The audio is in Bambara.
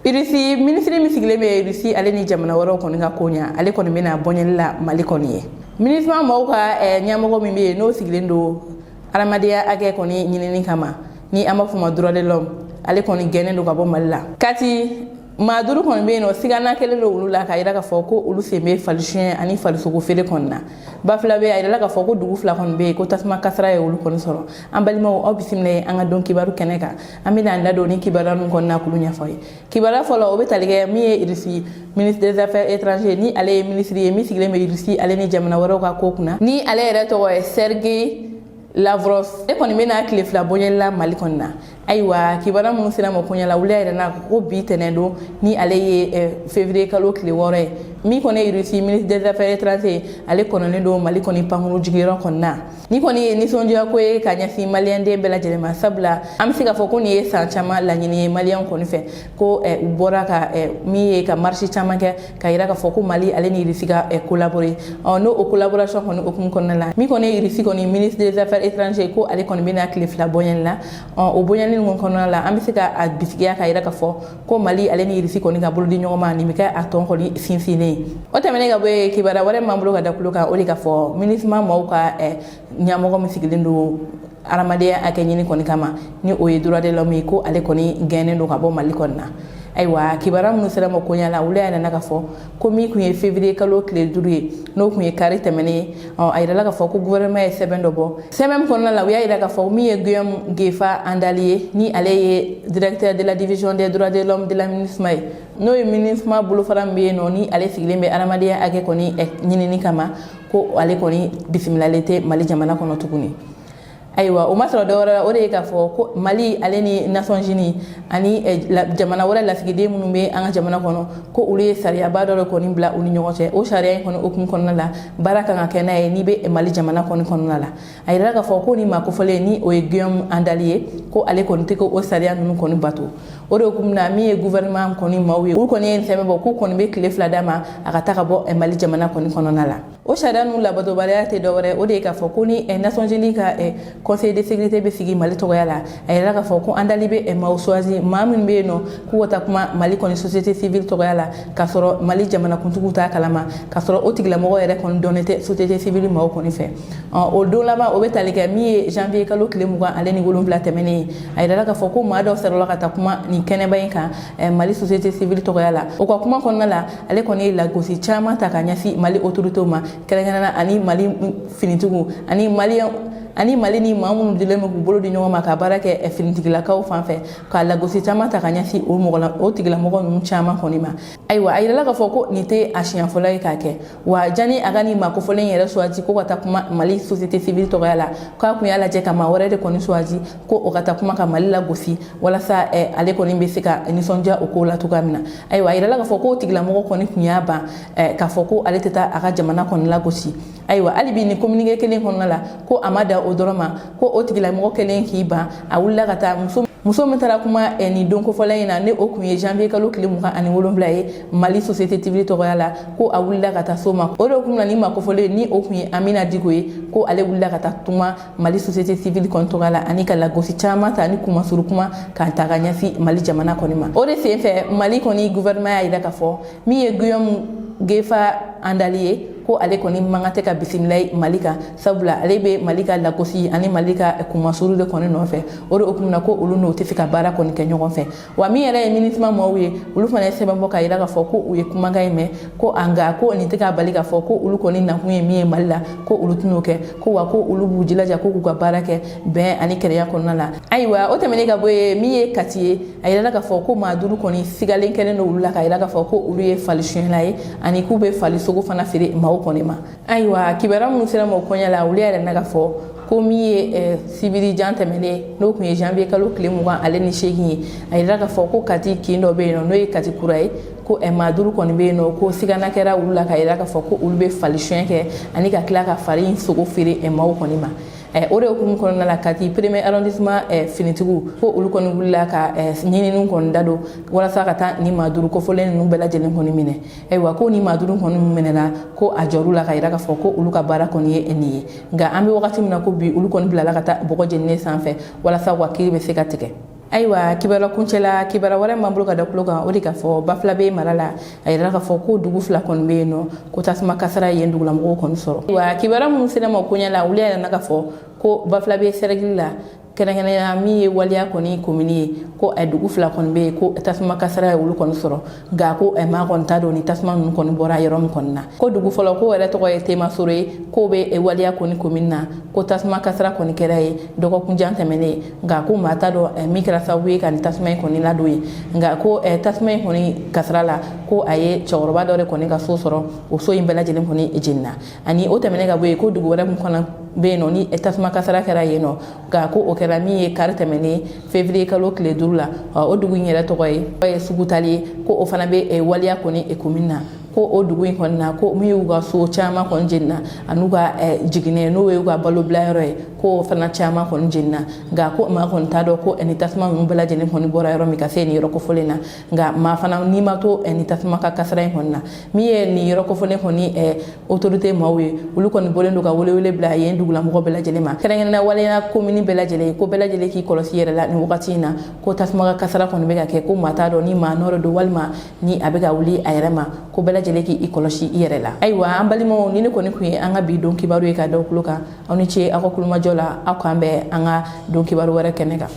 Irisi minisiri min sigilen bɛ Irisi ale ni jamana wɛrɛw kɔni ka ko ɲa, ale kɔni bɛna bɔɲɛli la Mali kɔni ye. MINUSMA maaw ka ɲɛmɔgɔ min bɛ yen, n'o sigilen don adamadenya hakɛ kɔni ɲinini kama, ni an b'a fɔ o ma droit de l'homme, ale kɔni gɛnnen don ka bɔ Mali la. Kati, maa duuru kɔni bɛ yen nɔ, sigana kɛlen don olu la k'a yira k'a fɔ ko olu sen bɛ falisuɲɛ ani falisogo feere kɔni na. Bafulabe, a yirala k'a fɔ ko dugu fila kɔni bɛ yen ko tasuma kasara ye olu kɔni sɔrɔ. An balimaw, aw bisimila ye an ka don kibaru kɛnɛ kan. An bɛna an da don ni kibaruya ninnu kɔni na k'olu ɲɛfɔ ye. Kibaruya fɔlɔ, o bɛ tali kɛ min ye Irisi ministre des Affaires étrangères, ni ale ye minisiri ye min sigilen bɛ Irisi ale ni jamana wɛrɛw ka ko kunna, ni ale yɛrɛ tɔgɔ ye Sergei Lavrov. E kɔni bɛna tile 2 bɔɲɛli la Mali kɔni na. Ayiwa, kibaruya minnu sera ma koɲɛ la, wuli yɛrɛ na ko bi tɛnɛn don, ni ale ye février kalo tile 6 ye, min kɔni ye Russie ministre des Affaires étrangères, ale kɔnɔnen don Mali kɔni pankuru jigiyɔrɔ kɔni na. Ni kɔni ye nisɔndiya ko ye ka ɲɛsin maliyɛnden bɛɛ lajɛlen ma, sabula an bɛ se k'a fɔ ko nin ye san caman laɲini ye maliyɛnw kɔni fɛ, ko u bɔra ka min ye ka marche caman kɛ ka yira k'a fɔ ko Mali ale ni Russie ka collaborer. Ɔ, n'o o collaboration kɔni hukumu kɔnɔna la, min kɔni ye Russie kɔni ministre des Affaires étrangères, ko ale kɔni bɛna tile 2 bɔɲɛli la. Ɔ, o bɔɲɛli ninnu kɔnɔna la, an bɛ se ka a bisigiya ka yira k'a fɔ ko Mali ale ni Russie kɔni ka bolo di ɲɔgɔn ma, nin bɛ kɛ a tɔn kɔni sinsinnen ye. O tɛmɛnen ka bɔ yen, kibaruya wɛrɛ min b'an bolo ka da tulo kan, o de ka fɔ MINUSMA maaw ka ɲɛmɔgɔ min sigilen don adamadenya hakɛ ɲini kɔni kama, ni o ye droit de l'homme ye, ko ale kɔni gɛnnen don ka bɔ Mali kɔni na. Ayiwa, kibaruya minnu sera ma koɲɛ la, olu y'a nana k'a fɔ ko min tun ye février kalo tile 5 ye, n'o tun ye kari tɛmɛnen ye, a yirala k'a fɔ ko gouvernement ye sɛbɛn dɔ bɔ. Sɛbɛn min kɔnɔna la, u y'a yira k'a fɔ min ye Guillaume Ngefa Andali ye, ni ale ye directeur de la division des droits de l'homme de la MINUSMA ye, n'o ye MINUSMA bolofara min bɛ yen nɔ, ni ale sigilen bɛ adamadenya hakɛ kɔni ɲinini kama, ko ale kɔni bisimilalen tɛ Mali jamana kɔnɔ tuguni. Ayiwa, o ma sɔrɔ dɔwɛrɛ la, o de ye k'a fɔ ko Mali ale ni Nations Unies ani jamana wɛrɛ lasigiden minnu bɛ an ka jamana kɔnɔ, ko olu ye sariyaba dɔ de kɔni bila u ni ɲɔgɔn cɛ. O sariya in kɔni hukumu kɔnɔna la, baara kan ka kɛ n'a ye n'i bɛ Mali jamana kɔni kɔnɔna la. A yirala k'a fɔ ko ni maa kofɔlen, ni o ye Guillaume Andali ye, ko ale kɔni tɛ o sariya ninnu kɔni bato. O de hukumu na, min ye gouvernement kɔni maaw ye, olu kɔni ye sɛbɛn bɔ k'u kɔni bɛ tile 2 d'a ma, a ka taa ka bɔ Mali jamana kɔni kɔnɔna la. O sariya ninnu labatobaliya tɛ dɔwɛrɛ, o de ye k'a fɔ ko ni Nations Unies ka Conseil de sécurité bɛ sigi Mali tɔgɔya la, a yirala k'a fɔ ko Andali bɛ maaw choisi, maa minnu bɛ yen nɔ k'u ka taa kuma Mali kɔni société civile tɔgɔya la, k'a sɔrɔ Mali jamanakuntigiw t'a kalama, k'a sɔrɔ o tigilamɔgɔ yɛrɛ kɔni dɔnnen tɛ société civile maaw kɔni fɛ. O don laban, o bɛ tali kɛ min ye janvier kalo tile 27 tɛmɛnen ye. A yirala k'a fɔ ko maa dɔw sɔrɔla ka taa kuma nin kɛnɛba in kan Mali société civile tɔgɔya la. O ka kuma kɔnɔna la, ale kɔni ye lagosi caman ta ka ɲɛsin Mali autorités ma, kɛrɛnkɛrɛnnenya ani Mali finitigiw ani Mali ani Mali ni maa minnu dilen bɛ k'u bolo di ɲɔgɔn ma ka baara kɛ finitigilakaw fan fɛ, ka lagosi caman ta ka ɲɛsin o mɔgɔ la, o tigilamɔgɔ ninnu caman kɔni ma. Ayiwa, a yirala k'a fɔ ko nin tɛ a siɲɛ fɔlɔ ye k'a kɛ wa. Jani a ka nin maa kofɔlen yɛrɛ choisi ko ka taa kuma Mali société civile tɔgɔya la, k'a kun y'a lajɛ ka maa wɛrɛ de kɔni choisi ko o ka taa kuma ka Mali lagosi, walasa ale kɔni bɛ se ka nisɔndiya o ko la cogoya min na. Ayiwa, a yirala k'a fɔ k'o tigilamɔgɔ kɔni tun y'a ban k'a fɔ ko ale tɛ taa a ka jamana kɔni lagosi. Ayiwa, hali bi nin communiqué kelen kɔnɔna la, ko a ma dan o dɔrɔn ma, ko o tigilamɔgɔ kelen k'i ban, a wulila ka taa muso min taara kuma nin don kofɔlen in na, ni o tun ye janvier kalo tile 27 ye Mali société civile tɔgɔya la, ko a wulila ka taa so ma. O de kun na ni maa kofɔlen, ni o tun ye Amina Diko ye, ko ale wulila ka taa kuma Mali société civile kɔni tɔgɔya la, ani ka lagosi caman ta ni kumasuru kuma k'a ta ka ɲɛsin Mali jamana kɔni ma. O de sen fɛ, Mali kɔni gouvernement y'a yira k'a fɔ min ye Guillaume Ngefa Andali ye, ko ale kɔni man kan tɛ ka bisimila Mali kan, sabula ale bɛ Mali ka lagosi ani Mali ka kumasuru de kɔni nɔfɛ. O de hukumu na, ko olu n'o tɛ se ka baara kɔni kɛ ɲɔgɔn fɛ wa. Min yɛrɛ ye MINUSMA maaw ye, olu fana ye sɛbɛn bɔ ka yira k'a fɔ ko u ye kumakan in mɛn, ko nka ko nin tɛ k'a bali k'a fɔ ko olu kɔni nakun ye min ye Mali la, ko olu tɛn'o kɛ, ko wa ko olu b'u jilaja ko k'u ka baara kɛ bɛn ani kɛnɛya kɔnɔna la. Ayiwa, o tɛmɛnen ka bɔ yen, min ye Kati ye, a yirala k'a fɔ ko maa duuru kɔni sigalen kɛlen don olu la, ka yira k'a fɔ ko olu ye fali suyɛnla ye, ani k'u bɛ fali sogo fana feere maaw kɔni ma. Ayiwa, kibaruya minnu sera ma o kɔɲɛ la, olu yɛrɛ na k'a fɔ ko min ye sibiri jan tɛmɛnen, n'o tun ye janvier kalo tile 28 ye, a yirala k'a fɔ ko Kati kin dɔ bɛ yen nɔ, n'o ye Kati kura ye, ko maa duuru kɔni bɛ yen nɔ, ko sigana kɛra olu la, ka yira k'a fɔ ko olu bɛ fali suyɛn kɛ ani ka tila ka fari in sogo feere maaw kɔni ma. O de hukumu kɔnɔna la, Kati premier arrondissement finitigiw, ko olu kɔni wulila ka ɲininiw kɔni da don walasa ka taa ni maa duuru kofɔlen ninnu bɛɛ lajɛlen kɔni minɛ. Ayiwa, ko ni maa duuru kɔni minɛna, ko a jɔr'u la ka yira k'a fɔ ko olu ka baara kɔni ye nin ye. Nka an bɛ wagati min na ko bi, olu kɔni bilala ka taa bɔgɔ jeninen sanfɛ walasa u ka kiiri bɛ se ka tigɛ. Ayiwa, kibaruya kuncɛ la, kibaruya wɛrɛ m'an bolo ka da tulo kan, o de k'a fɔ Bafulabe mara la, a yirala k'a fɔ ko dugu fila kɔni bɛ yen nɔ, ko tasuma kasara yen dugulamɔgɔw kɔni sɔrɔ. Ayiwa, kibaruya minnu sera ma koɲɛ la, olu y'a yira k'a fɔ ko Bafulabe sɛrɛkili la, kɛrɛnkɛrɛnnenya min ye Waliya kɔni komini ye, ko dugu fila kɔni bɛ yen, ko tasuma kasara ye olu kɔni sɔrɔ. Nka ko maa kɔni t'a dɔn ni tasuma ninnu kɔni bɔra yɔrɔ min kɔni na. Ko dugu fɔlɔ, ko yɛrɛ tɔgɔ ye Temasoro ye, k'o bɛ Waliya kɔni komini na, ko tasuma kasara kɔni kɛra yen dɔgɔkun jan tɛmɛnen. Nka ko maa t'a dɔn min kɛra sababu ye ka nin tasuma in kɔni ladon yen. Nka ko tasuma in kɔni kasara la, ko a ye cɛkɔrɔba dɔ de kɔni ka so sɔrɔ, o so in bɛɛ lajɛlen kɔni jenina. Ani o tɛmɛnen ka bɔ yen, ko dugu wɛrɛ min fana bɛ yen nɔ, ni tasuma kasara kɛra yen nɔ, nka ko o kɛra min ye kari tɛmɛnen février kalo tile 5 la, o dugu in yɛrɛ tɔgɔ ye Sugutali ye, ko o fana bɛ Waliya kɔni komini na. Ko o dugu in kɔni na, ko min y'u ka so caman kɔni jenina, an'u ka jiginɛ, n'o y'u ka balo bilayɔrɔ ye, ko o fana caman kɔni jenina. Nka ko maa kɔni t'a dɔn ko ni tasuma ninnu bɛɛ lajɛlen kɔni bɔra yɔrɔ min ka se nin yɔrɔ kofɔlen na. Nka maa fana ni ma to ni tasuma ka kasara in kɔni na. Min ye nin yɔrɔ kofɔlen kɔni autorité maaw ye, olu kɔni bɔlen don ka welewele bila yen dugulamɔgɔ bɛɛ lajɛlen ma, kɛrɛnkɛrɛnnenya Waleya komini bɛɛ lajɛlen, ko bɛɛ lajɛlen k'i kɔlɔsi yɛrɛ la nin wagati in na, ko tasuma ka kasara kɔni bɛ ka kɛ, ko maa t'a dɔn ni maa nɔ don walima ni a bɛ ka wuli a yɛrɛ ma, ko bɛɛ lajɛlen k'i kɔlɔsi i yɛrɛ la. Ayiwa, an balimaw, nin ne kɔni tun ye an ka bi don kibaru ye ka da tulo kan. Aw ni ce aw ka kulomajɔ la. Aw k'an bɛn an ka don kibaru wɛrɛ kɛnɛ kan.